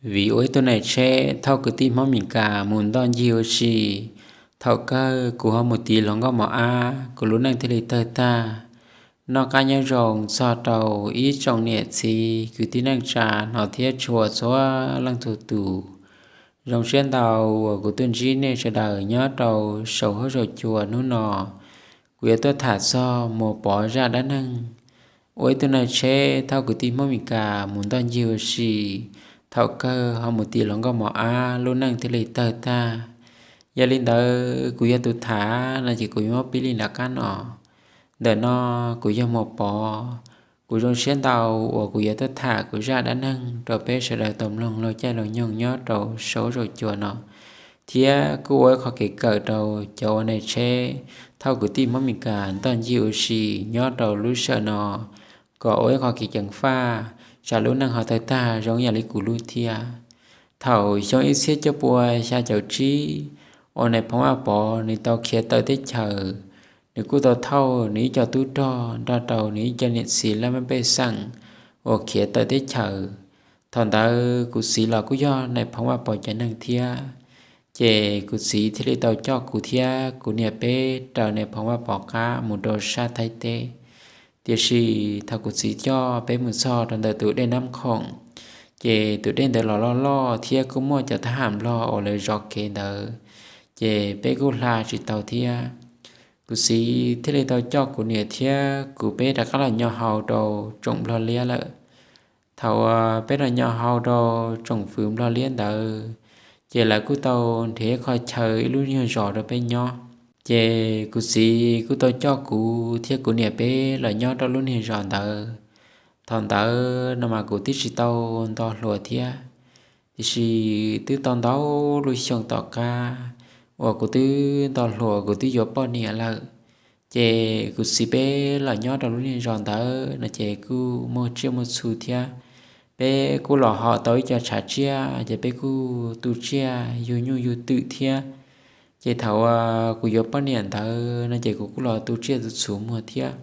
Vim ua ib tug nais tsheb thauj kwv tij Hmoob Mes Kas mus ntoj ncig ua si, thaum kawg kuv ho mus tiv hluas nkauj mos ab, kuv lub neej thiaj li tawg tag. Noj qab nyob zoo txog rau ib tsoom niam txiv kwv tij neej tsa no thiab tshua txhua leej txhua tus. Zoo siab ntau uas kuv tuaj ntsib nej sawv daws nyob rau saum huab saum cua hnub no. Kuv yuav tuaj tham txog Muas Pov zaj dab neeg ua ib tug nais tsheb thauj kwv tij Hmoob Mes Kas mus ntoj ncig ua si, thaum kawg ho mus tiv hluas nkauj mos ab, lub neej thiaj li tawg tag. Yog li ntawd kuv yog tus tham no ces kuv yuav muab piav li nram qab no. Ntawm no kuv yog Muas Pov. Kuv zoo siab ntau uas kuv yuav tuaj tham kuv zaj dab neeg rau peb sawv daws tau mloog laug caij laug nyoog nyob rau saum huab saum cua no, thiab kuj ua ib qho kev kawm rau cov ua nais tsheb thauj kwv tij Hmoob Mes Kas ntoj ncig ua si nyob rau lub sij hawm no, kom ua ib qho kev ceev faj, tsam lub neej ho tawg tag zoo ib yam li kuv lub thiab. Thaum xyoo ib txhiab cuaj pua xya caum tsib, uas nais phoo Vaj Pov nws tau khiav tawm teb chaws, nws kuj tau thauj nws ib co tub rog nrog rau nws ib co niam txiv laj mej pej xeem uas khiav tawm teb chaws. Thaum ntawd kuv txiv los kuj yog nais phoo Vaj Pov cov neeg thiab, ces kuv txiv thiaj li tau coj kuv thiab kuv niam peb raws nais phoo Vaj Pov qab mus rau sab Thaib teb. Tiam sis thaum kuv txiv coj peb mus txog rau ntawm tus dej Nab Khoom, ces tus dej ntawd los loj loj thiab kuj muaj cov thab ham Nplog uas lawv zov kev ntawd, ces peb kuj hla tsis tau thiab. Kuv txiv thiaj li tau coj kuv niam thiab kuv peb rov qab los nyo hau rau tsoom Nplog liab lawm. Thaum uas peb los nyo hau rau tsoom fwv Nplog liab ntawd, ces lawv kuj tau nrhiav qhov chaw ib lub nyuag zos rau peb nyob. Ces kuv txiv kuj tau coj kuv thiab kuv niam peb los nyob rau lub nyuag zos ntawd. Thaum ntawd no mas kuv twb tsis tau nto hluas thiab, tiam sis twb tau ntau lub xyoo tom qab uas kuv twb nto hluas, kuv twb yuav poj niam lawm. Ces kuv txiv peb los nyob rau lub nyuag zos ntawd no ces kuj muaj tsiaj muaj txhu thiab. Peb kuj los hau tau ib co tshav tsiaj, ces peb kuj tu tsiaj yug nyuj yug twm thiab. Ces thaum uas kuv yuav poj niam ntawd no ces kuv kuj los tu tsiaj tu txhu muag thiab.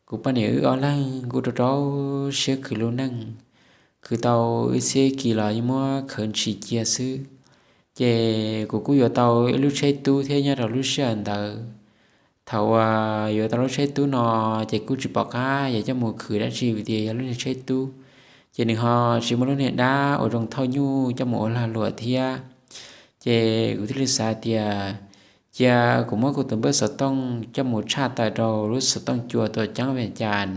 Kuv poj niam wb ob leeg kuj rau rau siab khwv lub neej, khwv tau ib txhiab kis los yeej muab khawv ntshis cia xwb. Ces kuv kuj yuav tau ib lub tsheb tub thiab nyob rau lub sij hawm ntawd. Thaum uas yuav tau lub tsheb tub no, ces kuj tsis pom qab yuav coj mus khwv dab tsi vim tias yog lub niag tsheb tub, ces nws ho tsis muaj lub niag dab uas zoo thauj nyuj coj mus ua lag luam thiab. Ces kuv thiaj li xav tias cia kuv muab kuv tus npawb xov tooj coj mus tshaj tawm rau lub xov tooj cua tuam ceeb Vees Cas,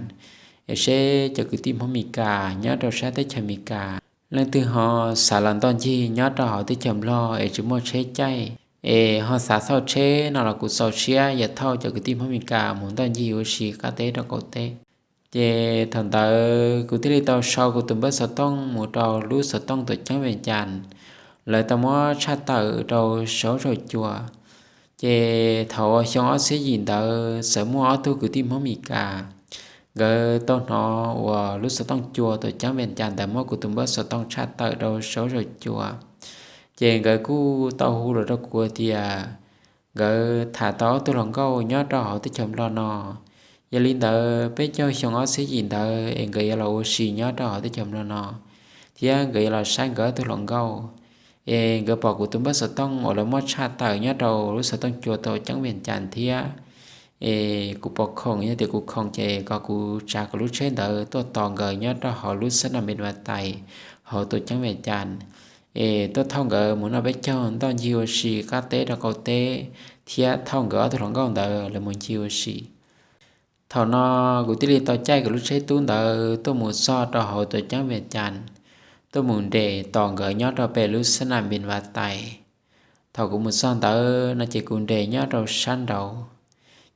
es seb cov kwv tij Hmoob Mes Kas nyob rau sab teb chaws Mes Kas leej twg ho xav los ntoj ncig nyob rau hauv teb chaws Nplog es tsis muaj tsheb caij, es ho xav thauj tsheb no los kuv txaus siab yuav thauj cov kwv tij Hmoob Mes Kas mus ntoj ncig ua si qab teb rau qaum teb. Ces thaum ntawd kuv thiaj li tau sau kuv tus npawb xov tooj mus rau lub xov tooj tuam ceeb Vees Cas, lawv tau muab tshaj tawm rau saum huab saum cua. Ces thaum uas xyoo ob txhiab yim ntawd txawm muaj ob tug kwv tij Hmoob Mes Kas, nkawd tau hnov uas lub xov tooj cua tuam ceeb Vees Cas ntawd muab kuv tus npawb xov tooj tshaj tawm rau saum huab saum cua. Ces nkawd kuj tau hu los rau kuv tias nkawd tham tau ob tug hluas nkauj nyob rau hauv teb chaws Nplog no. Yog li ntawd peb caug xyoo ob txhiab yim ntawd es nkawd yuav los ua si nyob rau hauv teb chaws Nplog no, thiab nkawd yuav los saib nkawd ob tug hluas nkauj. Es nkawd pom kuv tus npawb xov tooj uas lawv muab tshaj tawm nyob rau lub xov tooj cua tuam ceeb Vees Cas thiab. Es kuv pom khoom, yog tias kuv khoom ces kom kuv tsav kuv lub tsheb ntawd tuaj tos nkawd nyob rau hauv lub xab nam Mes Vas Tais hauv tuam ceeb Vees Cas, es tuaj thauj nkawd mus noj peb caug ntoj ncig ua si qab teb rau qaum teb, thiab thauj nkawd ob tug hluas nkauj ntawd lawv mus ncig ua si. Thaum no kuv thiaj li tau caij kuv lub tsheb tub ntawd tuaj mus txog rau hauv tuam ceeb Vees Cas, tuaj mus nres tos nkawd nyob rau pem lub xab nam Mes Vas Tais. Thaum kuv mus txog ntawd no ces kuv nres nyob rau sab nraud,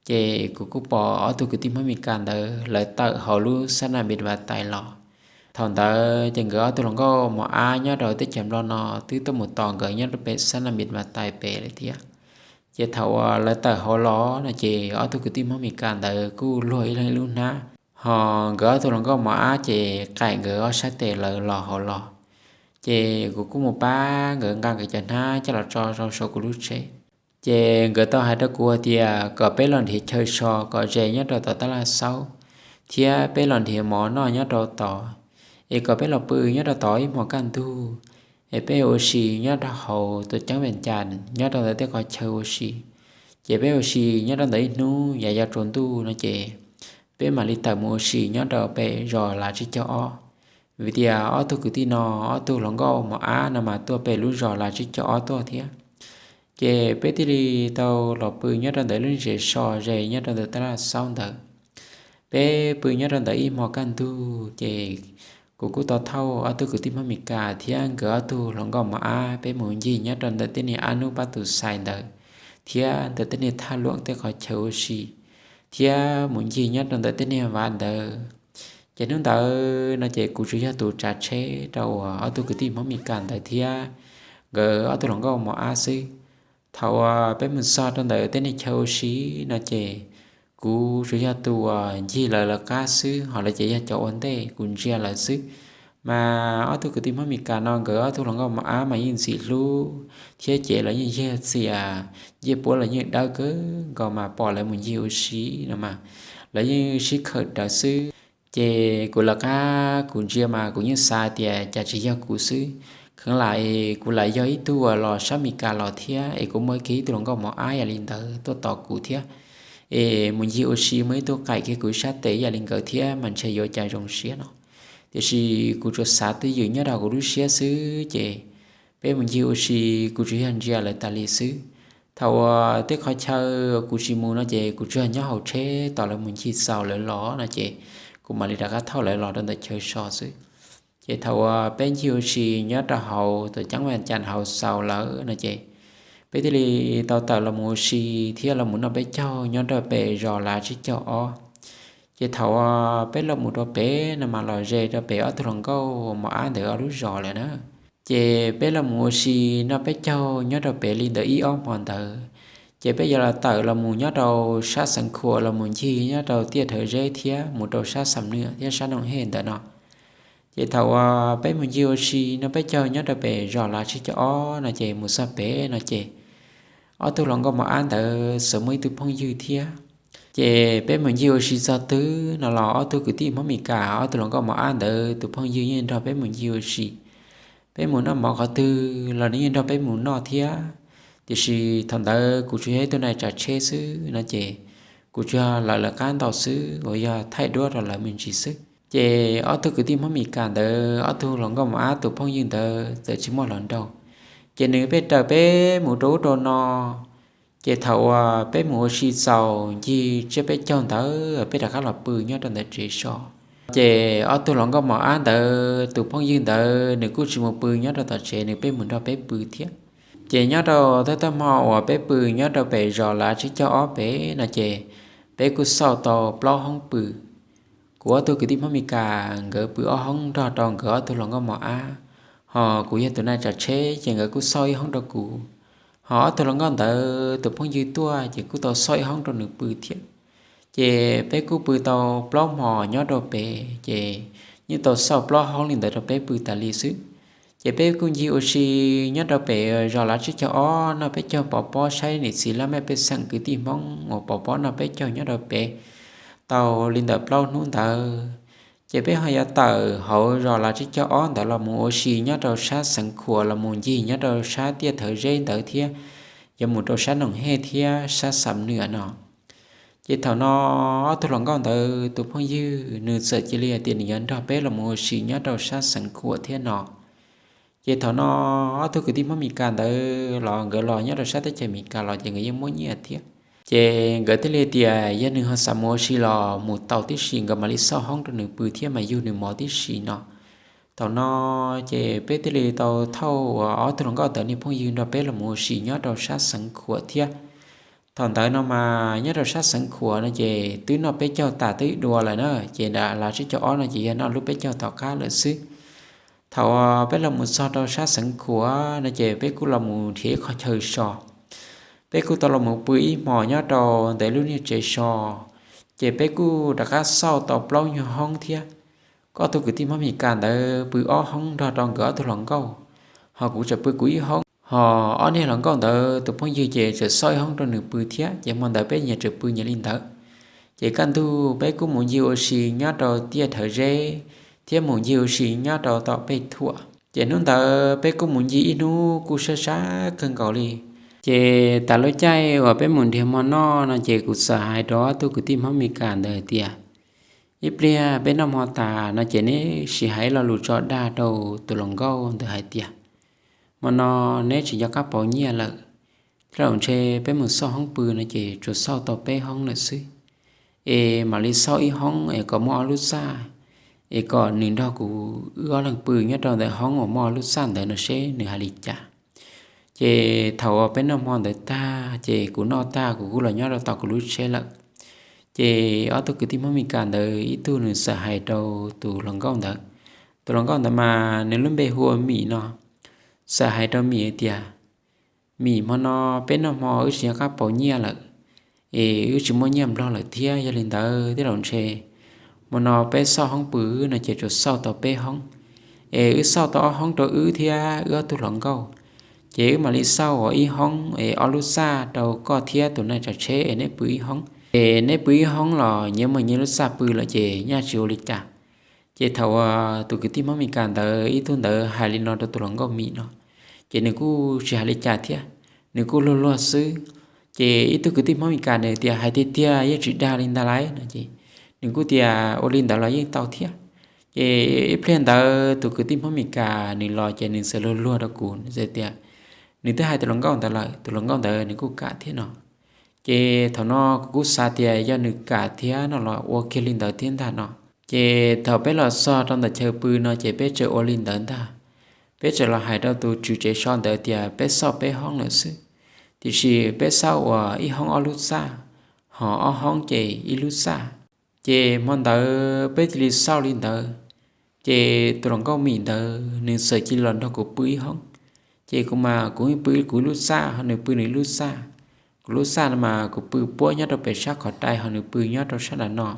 ces kuv kuj pom ob tug kwv tij Hmoob Mes Kas ntawd lawv tawm hauv lub xab nam Mes Vas Tais los. Thaum ntawd ces nkawd ob tug hluas nkauj mos ab nyob rau teb chaws Nplog no twb tuaj mus tos nkawd nyob rau pem xab nam Mes Vas Tais pem lawm thiab. Ces thaum uas lawv tawm hauv los no ces ob tug kwv tij Hmoob Mes Kas ntawd kuj luag ib leeg ib lub hnab, ho nkawd ob tug hluas nkauj mos ab ces qaim nkawd ob sab tes lawv los hauv los. Ces kuv kuj mus pab nkawd nqa nkawd cov hnab coj los tso rau saum kuv lub tsheb. Ces nkawd tau hais rau kuv hais tias kom peb los nrhiav chaw so kom ze nyob rau tom tab laj xaub, thiab peb los nrhiav mov noj nyob rau tod, es kom peb los pw nyob rau tod ib hmos kaj ntug, es peb ua si nyob rau hauv tuam ceeb Vees Cas nyob rau ntawm tej qhov chaw ua si. Ces peb ua si nyob rau ntawm ib hnub yav yau tsaus ntuj no ces peb mam li tawm mus ua si nyob rau pem zos Lav Tsib Caug Ob. Vim tias ob tug kwv tij no, ob tug hluas nkauj mos ab no mas tuaj pem lub zos Lav Tsib Caug Ob tuaj thiab. Ces peb thiaj li tau los pw nyob rau ntawm lub niag tsev so ze nyob rau ntawm tab laj xaub ntawd. Peb pw nyob rau ntawd ib hmo kaj ntug ces kuv kuj tau thauj ob tug kwv tij Hmoob Mes Kas thiab nkawd ob tug hluas nkauj mos ab peb mus ncig nyob rau ntawm tej niag ab hnub pab tus xais ntawd thiab ntawm tej niag thaj luam tej qhov chaw ua si thiab mus ncig nyob rau ntawm tej niag vav ntawd. Ces hnub ntawd no ces kuv tsuas yog tus tsav tsheb rau uas ob tug kwv tij Hmoob Mes Kas ntawd thiab nkawd ob tug hluas nkauj mos ab xwb. Thaum uas peb mus txog rau ntawm tej niag chaw ua si no ces kuv tsuas yog tus uas ncig lawv lawv qab xwb, ho lawv ces yog cov ua ntej kuv ntsia lawv xwb. Mas ob tug kwv tij Hmoob Mes Kas no nkawd ob tug hluas nkauj mos ab mas yeej ntxim hlub thiab ces lawv yeej yog txias, ncej puab los yeej dawb kawg nkaus mas pom lawv mus ncig ua si no mas lawv yeej sib khawm rawv xwb. Ces kuv lawv qab kuv ntsia mas kuv yeej xav tias cas tsis yog kuv xwb, kheev lam es kuv lam yog ib tug uas los sab Mes Kas los thiab es kuv muaj kiag ib tug hluas nkauj mos ab yam li ntawd tuaj tos kuv thiab, es mus ncig ua si muaj ib tug qaim kiag kuv sab tes yam li nkawd thiab mas ntshe yuav cas zoo siab no. Tiam sis kuv tsuas xav twj ywm nyob rau kuv lub siab xwb ces peb mus ncig ua si, kuv tsuas yog ntsia lawv tas li xwb. Thaum uas tej qhov chaw kuv tsis mus no ces kuv tsuas yog nyob hauv tsheb tos lawv mus ncig txaus lawv los no ces kuv mam li rov qab thauj lawv los rau ntawm chaw so xwb. Ces thaum uas peb ncig ua si nyob rau hauv tuam ceeb Vees Cas hauv xaus lawm no ces peb thiaj li tau tawm los mus ua si thiab los mus noj peb caug nyob rau pem zos Lav Tsib Caug Ob. Ces thaum uas peb los mus rau pem no mas los ze rau pem ob tug hluas nkauj mos ab ntawd ob lub zos lawm na. Ces peb los mus ua si noj peb caug nyob rau pem li ntawm ib ob hmo ntawd, ces peb yuav los tawm los mus nyob rau sab Xeev Khuam los mus ncig nyob rau tiaj Rhawv Zeb thiab mus rau sab Xam Nwam thiab sab Noom Hej ntawd no. Ces thaum uas peb mus ncig ua si noj peb caug nyob rau pem zos Lav Tsib Caug Ob no ces mus txog pem no ces ob tug hluas nkauj mos ab ntawd txawm muaj ib tug phooj ywg thiab. Ces peb mus ncig ua si txog twg no los ob tug kwv tij Hmoob Mes Kas ob tug hluas nkauj mos ab ntawd tus phooj ywg yeej nrog peb mus ncig ua si. Peb mus noj mov qhov twg los nws yeej nrog peb mus noj thiab. Tiam sis thaum ntawd kuv tsuas yog ib tug nai tsav tsheb xwb no ces kuv tsuas yog lawv lawv qab ntau xwb uas yog thaij duab rau lawv me ntsis xwb. Ces ob tug kwv tij Hmoob Mes Kas ntawd ob tug hluas nkauj mos ab tus phooj ywg ntawd txawm tsis muaj hluas nraug, ces nws pheej raws peb mus rau ub rau no. Ces thaum uas peb mus ua si txaus ncig tsiab peb caug ntawd peb rov qab los pw nyob rau ntawm tsev so. Ces ob tug hluas nkauj mos ab ntawd tus phooj ywg ntawd nws kuj tsis mus pw nyob rau tom tsev, nws pheej mus nrog peb pw thiab. Ces nyob rau thawj thawj hmo uas peb pw nyob rau pem zos Lav Tsib Caug Ob pem no ces peb kuj xauj tau plaub hoob pw. Kuv ob tug kwv tij Hmoob Mes Kas nkawd pw ob hoob nrog rau nkawd ob tug hluas nkauj mos ab, ho kuv yog tus nai tsav tsheb ces nkawd kuj xauj ib hoob rau kuv. Ho ob tug hluas nkauj ntawd tus phooj ywg tuaj ces kuj tau xauj ib hoob rau nws pw thiab. Ces peb kuj pw tau plaub hmos nyob rau pem ces yeej tau xauj plaub hoob li ntawd rau peb pw tas li xwb. Ces peb kuj ncig ua si nyob rau pem zos Lav Tsib Caug Ob noj peb caug pov pob saib niam txiv laj mej pej xeem kwv tij Hmoob uas pov pob noj peb caug nyob rau pem tau li ntawm plaub hnub ntawd. Ces peb ho yuav tawm hauv zos Lav Tsib Caug Ob ntawd los mus ua si nyob rau sab Xeev Khuam los mus ncig nyob rau sab tiaj Thawv Zeb ntawd thiab yuav mus rau sab Noom Hej thiab sab Xam Nwam no. Ces thaum no ob tug hluas nkauj ntawd tus phooj ywg nws txawm cia li hais tias nws yuav nrog peb los mus ua si nyob rau sab Xeev Khuam thiab no. Ces thaum no ob tug kwv tij Hmoob Mes Kas ntawd los nkawd los nyob rau sab teb chaws Mes Kas los ces nkawd yeej muaj nyiaj thiab. Ces nkawd thiaj li tias yog nws ho xav mus ua si los mus tau tib si, nkawd mam li xauj hoob rau nws pw thiab mam yug nws mov tib si no. Thaum no ces peb thiaj li tau thauj uas ob tug hluas nkauj ntawd niag phooj ywg nrog peb los mus ua si nyob rau sab Xeev Khuam thiab. Thaum ntawd no mas nyob rau sab Xeev Khuam no ces twb noj peb caug tas twb dua lawm na, ces Lav Tsib Caug Ob no ces yog noj lub peb caug tom qab lawm xwb. Thaum uas peb los mus txog rau sab Xeev Khuam no ces peb kuj los mus nrhiav ib qho chaw so. Peb kuj tau los mus pw ib hmos nyob rau ntawm lub niag tsev so, ces peb kuj rov qab xauj tau plaub nyuag hoob thiab. Ob tug kwv tij Hmoob Mes Kas ntawd pw ob hoob nrog rau nkawd ob tug hluas nkauj, ho kuv tseem pw kuv ib hoob, ho ob niag hluas nkauj ntawd tus phooj ywg ces tseem xauj ib hoob rau nws pw thiab, ces hmo ntawd peb nyias tseem pw nyias li ntawd. Ces kaj ntug peb kuj mus ncig ua si nyob rau tiaj Thawv Zeb thiab mus ncig ua si nyob rau tom Pej Thuam. Ces hnub ntawd peb kuj mus ncig ib hnub kuj sab sab kawg nkaus li. Ces tas lub caij uas peb mus nrhiav mov noj no ces kuv txawm hais rau ob tug kwv tij Hmoob Mes Kas ntawd hais tias, ib pliag peb noj hmo tas no ces neb sim hais ib lo lus tso dag rau tus hluas nkauj ntawd hais tias, hmo no neb tsis nco qab pauv nyiaj lawm, thiab zaum ntshe peb mus xauj hoob pw no ces tsuas xauj tau peb hoob lawm xwb, es mam li xauj ib hoob es kom muaj ob lub txaj, es kom nws nrog kuv wb ob leeg pw nyob rau ntawm hoob uas muaj ob lub txaj ntawd no seb nws hais li cas. Ces thaum uas peb noj hmo ntawd tag ces kuv noj tag kuv kuj los nyob rau tom kuv lub tsheb lawm. Ces ob tug kwv tij Hmoob Mes Kas ntawd ib tug nws txawm hais rau tus hluas nkauj ntawd, tus hluas nkauj ntawd mas nws lub npe hu ua Mim no, txawm hais rau Mim tias, Mim, hmo no peb noj hmo wb tsis nco qab pauv nyiaj lawm, es wb tsis muaj nyiaj nplog lawm thiab, yog li ntawd tej zaum ntshe hmo no peb xauj hoob pw no ces tsuas xauj tau peb hoob, es wb xauj tau ob hoob rau wb thiab wb ob tug hluas nkauj, ces wb mam li xauj ua ib hoob es ob lub txaj rau koj thiab tus neeg tsav tsheb es neb pw ib hoob, es neb pw ib hoob los nyias muaj nyias lub txaj pw lawm ces nyaj tsis ua li cas. Ces thaum uas tus kwv tij Hmoob Mes Kas ntawd ib tug ntawd hais li no rau tus hluas nkauj Mim no, ces nws kuj tsis hais li cas thiab, nws kuj luag luag xwb. Ces ib tug kwv tij Hmoob Mes Kas nws tias, hais tiag tiag yeej tsis dag li ntag lauj no ces nws kuj tias, ua li ntawd los yeej tau thiab. Ces ib pliag ntawd tus kwv tij Hmoob Mes Kas nws los ces nws txawm luag luag rau kuv, nws txawm tias, nws twb hais tus hluas nkauj ntawd lawm, tus hluas nkauj ntawd nws kuj kam thiab no. Ces thaum no kuv kuj xav tias yog nws kam thiab no los ua kiag li ntawd thiab ntag no. Ces thaum peb los txog rau ntawm chaw pw no ces peb txawm ua li ntawd ntag. Peb txawm los hais rau tus tswv tsev so ntawd tias peb xauj peb hoob lawm xwb, tiam sis peb xauj ua ib hoob ob lub txaj, ho ob hoob ces ib lub txaj. Ces hmo ntawd peb cia li xauj li ntawd. Ces tus hluas nkauj Mim ntawd nws txawm cia li los nrog kuv pw ib hoob. Ces kuv mas kuv pw kuv lub txaj ho nws pw nws lub txaj. Kuv lub txaj no mas kuv pw puab nyob rau pem sab qhov rai ho nws pw nyob rau sab nram no.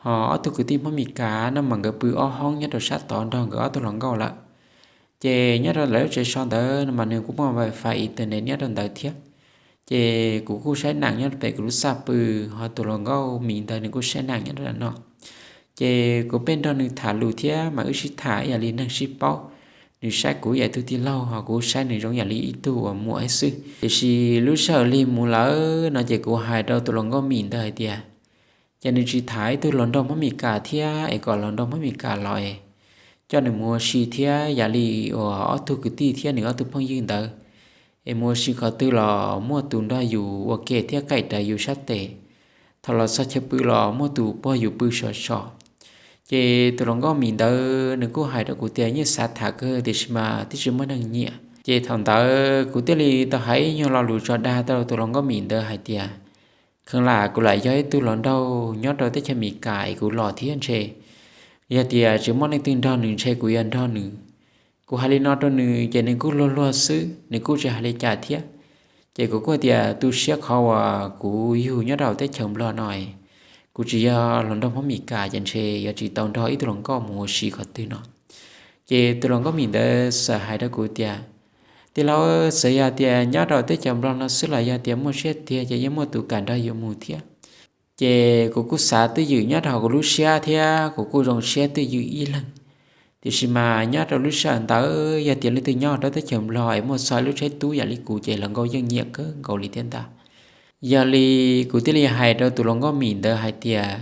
Ho ob tug kwv tij Hmoob Mes Kas no mas nkawd pw ob hoob nyob rau sab tod nrog nkawd ob tug hluas nkauj lawm. Ces nyob rau lawv lub tsev so ntawd no mas nws kuj muaj wifi internet nyob rau ntawd thiab. Ces kuv kuj saib nees nyob rau pem kuv lub txaj pw, ho tus hluas nkauj Mim ntawd nws kuj saib nees nyob rau no. Ces kuv pheej nrog nws tham lus thiab mas wb sib tham ib yam li neeg sib paub. Nws saib kuv ib yam tug tij laug ho kuv saib nws zoo ib yam li ib tug uas muam xwb. Tiam sis lub sij hawm lig mus lawm no ces kuv hais rau tus hluas nkauj Mim ntawd hais tias, ces nws tsis tham ib tug hluas nraug Hmoob Mes Kas thiab es kom hluas nraug Hmoob Mes Kas los es coj nws mus ua si thiab yam li uas ob tug kwv tij thiab nws ob tug phooj ywg ntawd es mus ua si qhov twg los muaj tus nrog yus ua ke thiab qaij rawv yus sab tes. Thaum los txog chaw pw los muaj tus puag yus pw sov so. Ces tus hluas nkauj Mim ntawd nws kuj hais rau kuv tias yeej xav tham kawg tiam sis mas twb tsis muaj neeg nyiam. Ces thaum ntawd kuv thiaj li tau hais ib nyuag lo lus tso dag rau tus hluas nkauj Mim ntawd hais tias, kheev lam kuv lam yog ib tug hluas nraug nyob rau teb chaws Amelikas es kuv los thiab ntshe yog tias tsis muaj leej twg nrog nws ntshe kuv yuav nrog nws. Kuv hais li no rau nws ces nws kuj luag luag xwb, nws kuj tsis hais li cas thiab. Ces kuv kuj tias tu siab qhov uas kuv yug nyob rau teb chaws Nplog no, kuv tsis yog hluas nraug Hmoob Mes Kas ces ntshe yuav tsis tau nrog ib tug hluas nkauj mus ua si qhov twg no. Ces tus hluas nkauj Mim ntawd txawm hais rau kuv tias, tij laug, txawm yog tias nyob rau teb chaws Nplog no xwb los yog tias muaj siab tiag ces yeej muaj tus kam nrog yus mus thiab. Ces kuv kuj xav twj ywm nyob rau hauv kuv lub siab thiab kuv kuj zoo siab twj ywm ib leeg. Tiam sis mas nyob rau lub sij hawm ntawd yog tias leej twg nyob rau teb chaws Nplog es muaj txog ib lub tsheb tub yam li kuv ces hluas nkauj yeej nyiam kawg nkaus li thiab ntag. Yog li kuv thiaj li hais rau tus hluas nkauj Mim ntawd hais tias,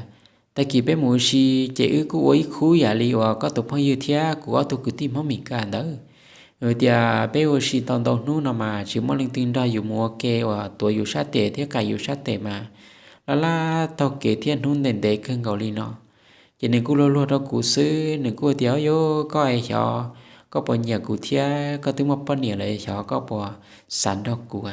tag kis peb mus ua si ces wb kuj ua ib khub yam li uas koj tus phooj ywg thiab kuv ob tug kwv tij Hmoob Mes Kas ntawd. Vim tias peb ua si tau ntau hnub no mas tsis muaj leej twg nrog yus mus ua ke uas tuav yus sab tes thiab qaij yus sab tes mas laj laj taug kev thiab hnub ntev ntev kawg nkaus li no. Ces nws kuj luag luag rau kuv xwb, nws kuj tias, yog koj es xyov koj puas nyiam kuv thiab koj twb muaj poj niam lawm xyov koj puas xav nrog kuv.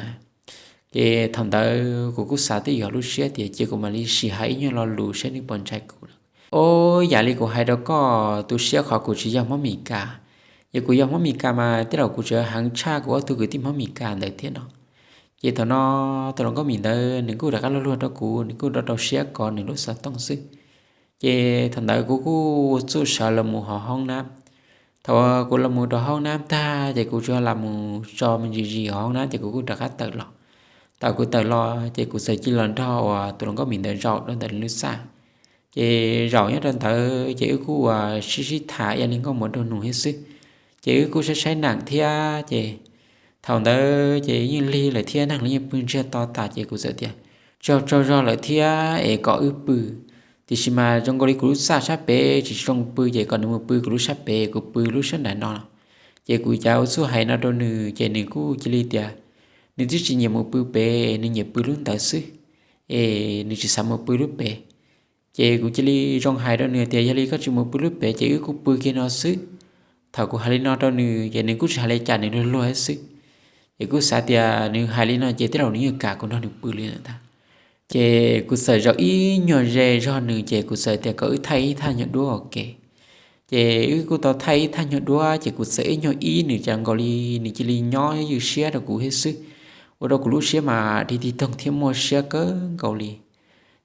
Ces thaum ntawd kuv kuj xav twj ywm lub siab tias cia kuv mam li sim hais ib nyuag lo lus saib nws puas ntshai kuv. Ob, yam li kuv hais rau koj, tu siab qhov kuv tsis yog Hmoob Mes Kas. Yog kuv yog Hmoob Mes Kas mas tej zaum kuv tseem heev tshaj kuv ob tug kwv tij Hmoob Mes Kas ntawd thiab no. Ces thaum no tus hluas nkauj Mim ntawd nws kuj rov qab luag luag rau kuv, nws kuj rau rau siab kov nws lub xov tooj xwb. Ces thaum ntawd kuv kuj txuj sawv los mus hauv hoob nab. Thaum kuv los mus rau hoob nab tag ces kuv tsuas los mus tso me ntsis zis hauv hoob nab ces kuv kuj rov qab tawm los. Thaum kuv tawm los ces kuv txawm cia los nrog uas tus hluas nkauj Mim ntawd zaum rau ntawm lub txaj. Ces zaum nyob rau ntawd ces wb kuj uas sib sib tham ib yam li nkauj muam nraug nus thiab xwb. Ces wb kuj saib saib nees thiab ces thaum ntawd ces yeej lig lawm thiab, neeg los yeej pw ntsiag to tas ces kuv txawm tias, Tsaug tsaug zog lawm thiab es kom wb pw. Tiam sis mas zoo nkaus li kuv lub txaj sab pem tsis zoo pw ces kom nws mus pw kuv lub sab pem, kuv pw lub sab nram no. Ces kuv cav ua txuj hais no rau nws ces nws kuj cia li tias nws twb tsis nyiam mus pw pem, nws nyiam pw lub ntawd xwb, es nws tsis xav mus pw lub pem. Ces kuv cia li zoo hais rau nws tias, Yog li koj tsis mus pw lub pem ces wb kuj pw kiag no xwb. Thaum kuv hais li no rau nws ces nws kuj tsis hais li cas, nws luag luag xwb. Ces kuj xav tias nws hais li no ces tej zaum nws yeej kam kuv nrog nws pw li lawm ntag. Ces kuv txawm zaum ib nyuag ze zog nws ces kuv txawm tias kom wb thaij ib thaj nyuag duab ua ke. Ces wb kuj tau thaij ib thaj nyuag duab ces kuv txawm ib nyuag ib nws, cas nkaus li nws cia li nyob ywj siab rau kuv thiab xwb, ua rau kuv lub siab mas dig tig toog thiab muaj siab kawg nkaus li.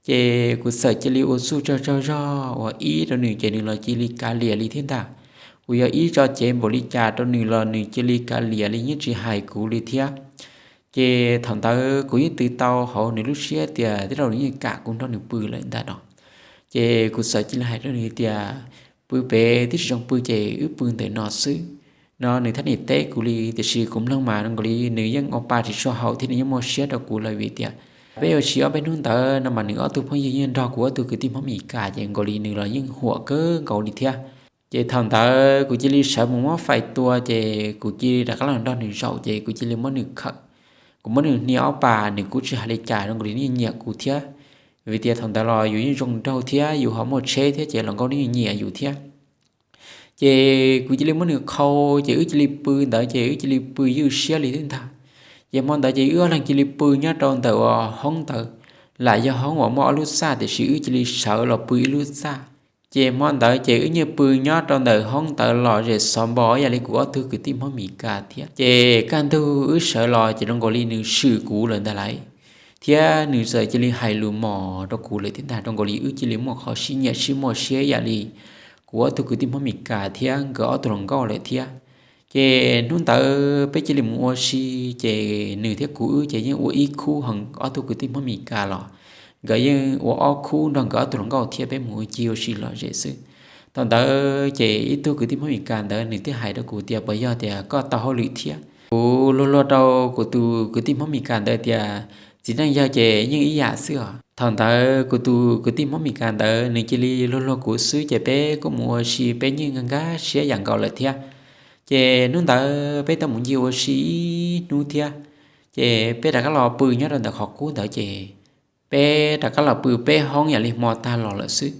Ces kuv txawm cia li ua txuj tsaug tsaug zog uas ib rau nws ces nws los cia li kav liam li thiab ntag. Kuv yog ib tso cev npaum li cas rau nws los nws cia li kav liam li, yeej tsis hais kuv li thiab. Ces thaum ntawd kuv yeej twv tau hauv nws lub siab tias tej zaum nws yeej kam kuv nrog nws pw lawm ntag no. Ces kuv txawm cia li hais rau nws tias, Pw pem twb tsis zoo pw ces wb pw ntawm no xwb, no nws thiaj li teb kuv li. Tiam sis kuv mloog mas zoo nkaus li nws yeej ua pa tsis tshua haum thiab nws yeej muaj siab rau kuv lawm vim tias peb ua si ob peb hnub ntawd no mas nws ob tug phooj ywg yeej nrog kuv ob tug kwv tij Hmoob Mes Kas ces nkaus li nws los yeej huam kawg nkaus li thiab. Ces thaum ntawd kuv cia li sawv mus muab fais tua ces kuv cia li rov qab los nrog nws zaum ces kuv cia li muab nws khawm. Kuv muab nws hnia ob pas, nws kuj tsis hais li cas, zoo nkaus li nws nyiam kuv thiab, vim tias thaum ntawd los yus yeej zoo nraug thiab yus ho muaj tsheb thiab ces hluas nkauj nws nyiam yus thiab. Ces kuv cia li muab nws khau, ces wb cia li pw ntawd ces wb cia li pw ywj siab li thiab ntag. Ces hmo ntawd ces wb ob leeg cia li pw nyob rau ntawm uas hoob ntawd, lam yog hoob uas muaj ob lub txaj tiam sis wb cia li sawv los pw ib lub txaj. Ces hmo ntawd ces wb nyiaj pw nyob rau ntawm hoob ntawd los zem xov npo ib yam li kuv ob tug kwv tij Hmoob Mes Kas thiab. Ces kaj ntug wb sawv los ces zoo nkaus li nws swm kuv lawm ntag lauj, thiab nws txawm cia li hais lus mos rau kuv lawm thiab ntag, zoo nkaus li wb cia li muaj qhov sib nyiam sib muaj siab ib yam li kuv ob tug kwv tij Hmoob Mes Kas thiab nkawd ob tug hluas nkauj lawm thiab. Ces hnub ntawd peb cia li mus ua si, ces nws thiab kuv wb ces yeej ua ib khub, ho ob tug kwv tij Hmoob Mes Kas los nkawd yeej ua ob khub nrog nkawd ob tug hluas nkauj thiab peb mus ua ci ua si lom zem xwb. Thaum ntawd ces ib tug kwv tij Hmoob Mes Kas ntawd nws thiaj hais rau kuv tias, Puas yog tias koj tau hauj lwm thiab? Kuv luag luag rau kuv tus kwv tij Hmoob Mes Kas ntawd tias, Txiv neej yawg ces yeej ib yam xwb os. Thaum ntawd kuv tus kwv tij Hmoob Mes Kas ntawd nws cia li luag luag kuv xwb ces peb kuj mus ua si, peb yeej nkag siab yam nkaus lawm thiab. Ces hnub ntawd peb tau mus ncig ua si ib hnub thiab, ces peb rov qab los pw nyob rau ntawm qhov qub ntawd ces peb rov qab los pw peb hoob yam li hmo tag los lawm xwb.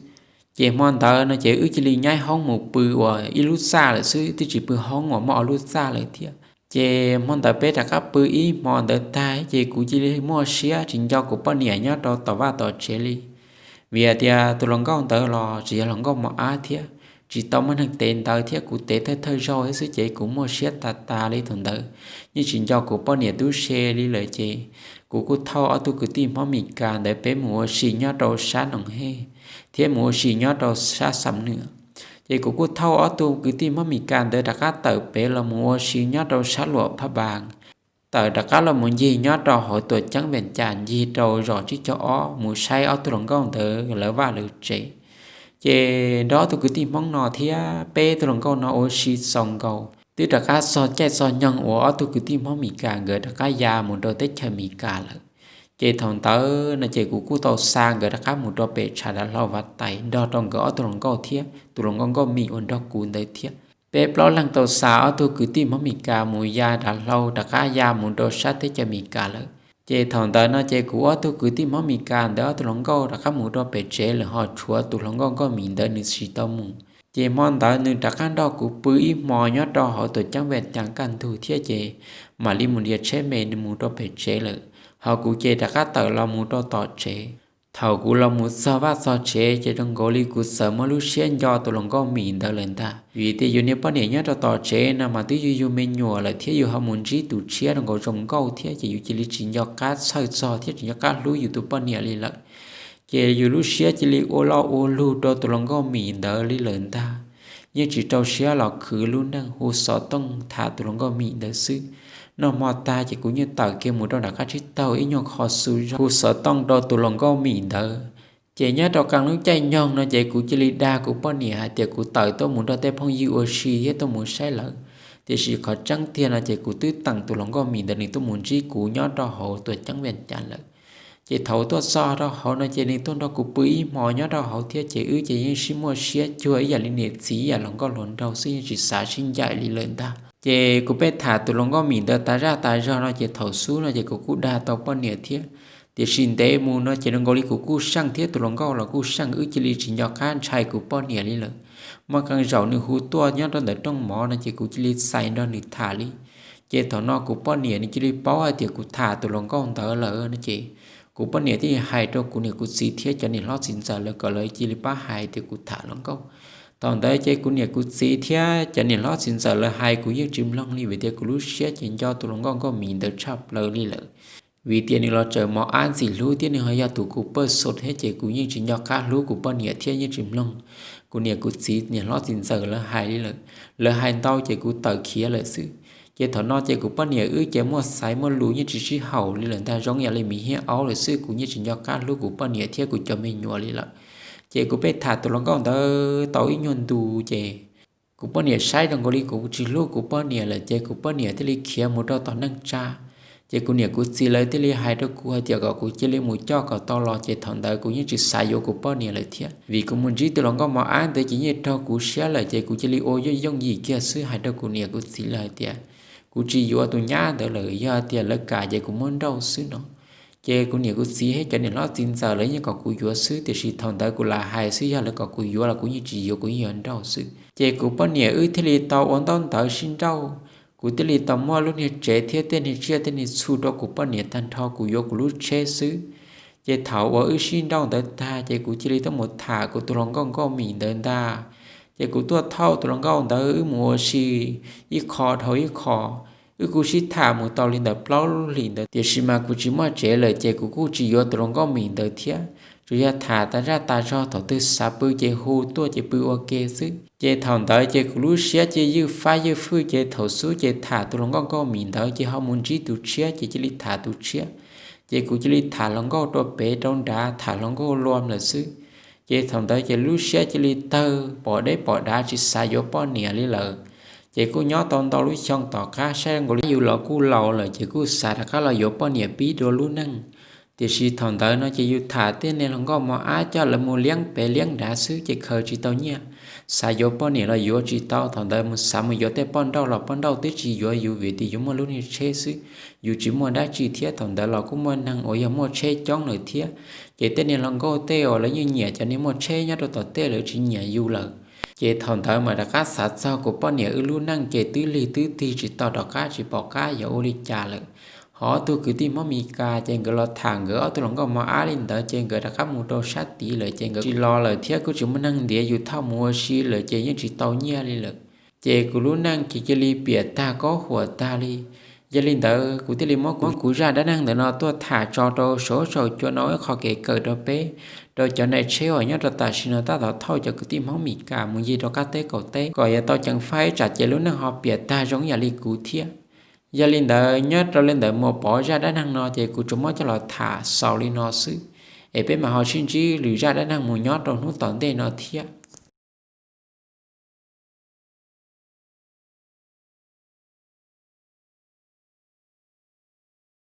Ces hmo ntawd no ces wb cia li nyab hoob mus pw uas ib lub txaj lawm xwb, twb tsis pw hoob uas muaj ob lub txaj lawm thiab. Ces hmo ntawd peb rov qab pw ib hmo ntawd tag ces kuv cia li muaj siab tsis nco kuv poj niam nyob rau tom vaj tom tsev li, vim tias tus hluas nkauj ntawd los tsis yog hluas nkauj mos ab thiab, tsis tau muaj neeg tev ntawd thiab, kuv tev thawj thawj zaug thiab xwb ces kuv muaj siab tas tas li thaum ntawd, yeej tsis nco kuv poj niam tub se li lawm ces kuv kuj thauj ob tug kwv tij Hmoob Mes Kas ntawd peb mus ua si nyob rau sab Noos Hej thiab mus ua si nyob rau sab Xam Nwm. Ces kuv kuj thauj ob tug kwv tij Hmoob Mes Kas ntawd rov qab tawm pem los mus ua si nyob rau sab Luam Phaj Npas, tawm rov qab los mus ncig nyob rau hauv tuam ceeb Vees Cas ncig rau zos Tsib Caug Ob mus saib ob tug hluas nkauj ntawd lawv vaj lawv tsev. Ces nrog ob tug kwv tij Hmoob no thiab peb tug hluas nkauj no ua si txaus nkaus, twb rov qab txog caij txog nyoog uas ob tug kwv tij Hmoob Mes Kas nkawd rov qab ya mus rau teb chaws Mes Kas lawm. Ces thaum ntawd no ces kuv kuj tau xa nkawd rov qab mus rau pem tshav dav hlau Vav Tais nrog rau nkawd ob tug hluas nkauj thiab tus hluas nkauj nkauj mim uas nrog kuv ntawd thiab. Peb plaub leeg tau xa ob tug kwv tij Hmoob Mes Kas mus ya dav hlau rov qab ya mus rau sab teb chaws Mes Kas lawm. Ces thaum ntawd no ces kuv ob tug kwv tij Hmoob Mes Kas ntawd ob tug hluas nkauj rov qab mus rau pem tsev lawm, ho tshuav tus hluas nkauj nkauj mim ntawd nws tsis tau mus. Ces hmo ntawd nws rov qab nrog kuv pw ib hmo nyob rau hauv tuam ceeb Vees Cas kaj ntug thiab ces mam li mus ntiav tsheb me nws mus rau pem tsev lawm, ho kuv ces rov qab tawm los mus rau tom tsev. Thaum kuv los mus txog vaj txog tsev ces zoo nkaus li kuv txawm muaj lub siab nco tus hluas nkauj mim ntawd lawm ntag, vim tias yus niag poj niam nyob rau tom tsev no mas twb yug yug me nyuam lawm thiab yus ho mus ntsib tus tshiab zoo nkaus zoo nkauj thiab ces yus cia li tsis nco qab txhawj txog thiab tsis nco qab hlub yus tus poj niam li lawm. Ces yus lub siab cia li ua loj ua lug rau tus hluas nkauj mim ntawd li lawm ntag. Yeej tsis rau siab los khwv lub neej, hu xov tooj tham tus hluas nkauj mim ntawd xwb. Noj hmo tag ces kuv yeej tawm kiag mus rau nram qab tsib taug ib nyuag qho xu zog hu xov tooj rau tus hluas nkauj mim ntawd. Ces nyob rau qee lub caij nyoog no ces kuv cia li dag kuv poj niam hais tias kuv tawm tuaj mus nrog tej phooj ywg ua si thiab tuaj mus saib lawv. Tiam sis qhov tseeb tiag no ces kuv twb teem tus hluas nkauj Mim ntawd nws tuaj mus ntsib kuv nyob rau hauv tuam ceeb Vias Cas lawm. Ces thaum tuaj txog rau hauv no ces nws tuaj nrog kuv pw ib hmo nyob rau hauv thiab ces wb ces yeej sib muaj siab cuag ib yam li niam txiv ib yam hluas nkauj hluas nraug xwb, yeej tsis xav sib ncaim li lawm ntag. Ces kuv pheej tham tus hluas nkauj Mim ntawd tas zaj tas zog no ces thaum xub no ces kuv kuj dag tau poj niam thiab. Tiam sis ntev mus no ces zoo nkaus li kuv kuj seej thiab tus hluas nkauj los kuj seej, wb cia li tsis nco qab ntshai kuv poj niam li lawm. Muaj qee zaum nws hu tuaj nyob rau ntawm rooj mov no ces kuv cia li txais nrog nws tham li. Ces thaum no kuv poj niam nws cia li paub hais tias kuv tham tus hluas nkauj ntawd lawm no ces kuv poj niam thiaj li hais rau kuv niam kuv txiv thiab cov niam hlob txiv ntxawm lawv kom lawv cia li pab hais tias kuv tham hluas nkauj. Thaum ntawd ces kuv niam kuv txiv thiab cov niam hlob txiv ntxawm lawv hais kuv yeej tsis mloog li vim tias kuv lub siab ces nco tus hluas nkauj nkauj Mim ntawd tshaj plaws li lawm. Vim tias nws los tseem mos ab ntxim hlub thiab nws ho yog tus kuv pawj xo thiab ces kuv yeej tsis nco qab hlub kuv poj niam thiab yeej tsis mloog kuv niam kuv txiv niam hlob txiv ntxawm lawv hais li lawm. Lawv hais ntau ces kuv tawm khiav lawm xwb. Ces thaum no ces kuv poj niam wb ces muaj xaiv muaj lus yeej tsis sib haum li lawm ntag, zoo yam li miv hiab aub lawm xwb, kuv yeej tsis nco qab hlub kuv poj niam thiab kuv cov me nyuam li lawm. Ces kuv pheej tham tus hluas nkauj ntawd tau ib nyuag ntu ces kuv poj niam saib zoo nkaus li kuv tsis hlub kuv poj niam lawm ces kuv poj niam thiaj li khiav mus rau tom neej tsa. Ces kuv niam kuv txiv lawv thiaj li hais rau kuv hais tias kom kuv cia li mus coj kom tau los, ces thaum ntawd kuv yeej tsis xav yuav kuv poj niam lawm thiab vim kuv mus ntsib tus hluas nkauj mos ab ntawd ces yeej raug kuv siab lawm ces kuv cia li ua yooj yooj yim kiag xwb hais rau kuv niam kuv txiv lawv hais tias kuv tsis yuav tus nyab ntawd lawm, yog tias lawv kam ces kuv muab nrauj xwb no. Ces kuv niam kuv txiv thiab cov niam hlob txiv ntxawm lawv yeej kom kuv yuav xwb, tiam sis thaum ntawd kuv lam hais xwb, yog lawv kom kuv yuav los kuv yeej tsis yuav, kuv yeej yuav nrauj xwb. Ces kuv poj niam wb thiaj li tau ua ntaub ntawv sib nrauj. Kuv thiaj li tau muaj lub niag tsev thiab tej niag tsiaj tej niag txhu rau kuv poj niam tag nrho, kuv yuav kuv lub tsheb xwb. Ces thaum uas wb sib nrauj ntawd tag ces kuv cia li tuaj mus tham kuv tus hluas nkauj nkauj Mim ntawd ntag. Ces kuv tuaj thauj tus hluas nkauj ntawd wb mus ua si ib qho dhau ib qho. Wb kuj sib tham mus tau li ntawm plaub hlis ntawd tiam sis mas kuv tsis muaj tsev lawm ces kuv kuj tsis yuav tus hluas nkauj Mim ntawd thiab, tsuas yog tham tas zaj tas zog, thaum twg xav pw ces hu tuaj ces pw ua ke xwb. Ces thaum ntawd ces kuv lub siab ces ywj fab ywj fwj ces thaum xub ces tham tus hluas nkauj nkauj Mim ntawd ces ho mus ntsib tus tshiab ces cia li tham tus tshiab. Ces kuv cia li tham hluas nkauj rau pem rau nrad, tham hluas nkauj lua lawm xwb. Ces thaum ntawd ces lub siab cia li tawg pom deb pom dav tsis xav yuav poj niam li lawm. Ces kuj nyob tau ntau lub xyoo tom qab saib nkaus li yus los kuj laus lawm ces kuj xav rov qab los yuav poj niam pib dua lub neej. Tiam sis thaum ntawd no ces yus tham tej niag hluas nkauj mos ab coj lawv mus liab pem liab nrad xwb ces khaws tsis tau nyiaj. Xav yuav poj niam los yuav tsis tau, thaum ntawd mus xav mus yuav tej poj nrauj los poj nrauj twb tsis yuav yus vim tias yus muaj lub niag tsheb xwb, yus tsis muaj dab tsi thiab thaum ntawd los kuj muaj neeg uas yog muaj tsheb coob lawm thiab. Ces tej niag hluas nkauj tej uas lawv yeej nyiam cov niag muaj tsheb nyob rau tom tej lawv tsis nyiam yus lawm. Ces thaum ntawd mas rov qab xav txog kuv poj niam wb lub neej ces twb lig twb tig tsis tau rov qab tsis pom qab yuav ua li cas lawm. Ho ob tug kwv tij Hmoob Mes Kas ces nkawd los tham nkawd ob tug hluas nkauj mos ab li ntawd ces nkawd rov qab mus rau sab tid lawm ces nkawd tsis los lawm thiab kuj tsis muaj neeg ntiav yus thauj mus ua si lawm ces yeej tsis tau nyiaj li lawm. Ces kuv lub neej ces cia li piam tag kob huam tag li. Yog li ntawd kuv thiaj li muab kuv zaj dab neeg ntawm no tuaj tham tso rau saum saum cua no ib qho kev kawm rau peb, rau cov nai tsheb uas nyob rau tam sim no tab tom thauj cov kwv tij Hmoob Mes Kas mus yig rau qab teb qaum teb kom yuav tau ceev faj ib tsam ces lub neej ho piam tag zoo yam li kuv thiab. Yog li ntawd nyob rau li ntawd mus pov zaj dab neeg no ces kuv tsuas muab coj los tham xaus li no xwb, es peb mam ho sib ntsib lwm zaj dab neeg mus nyob rau hnub tom ntej no thiab.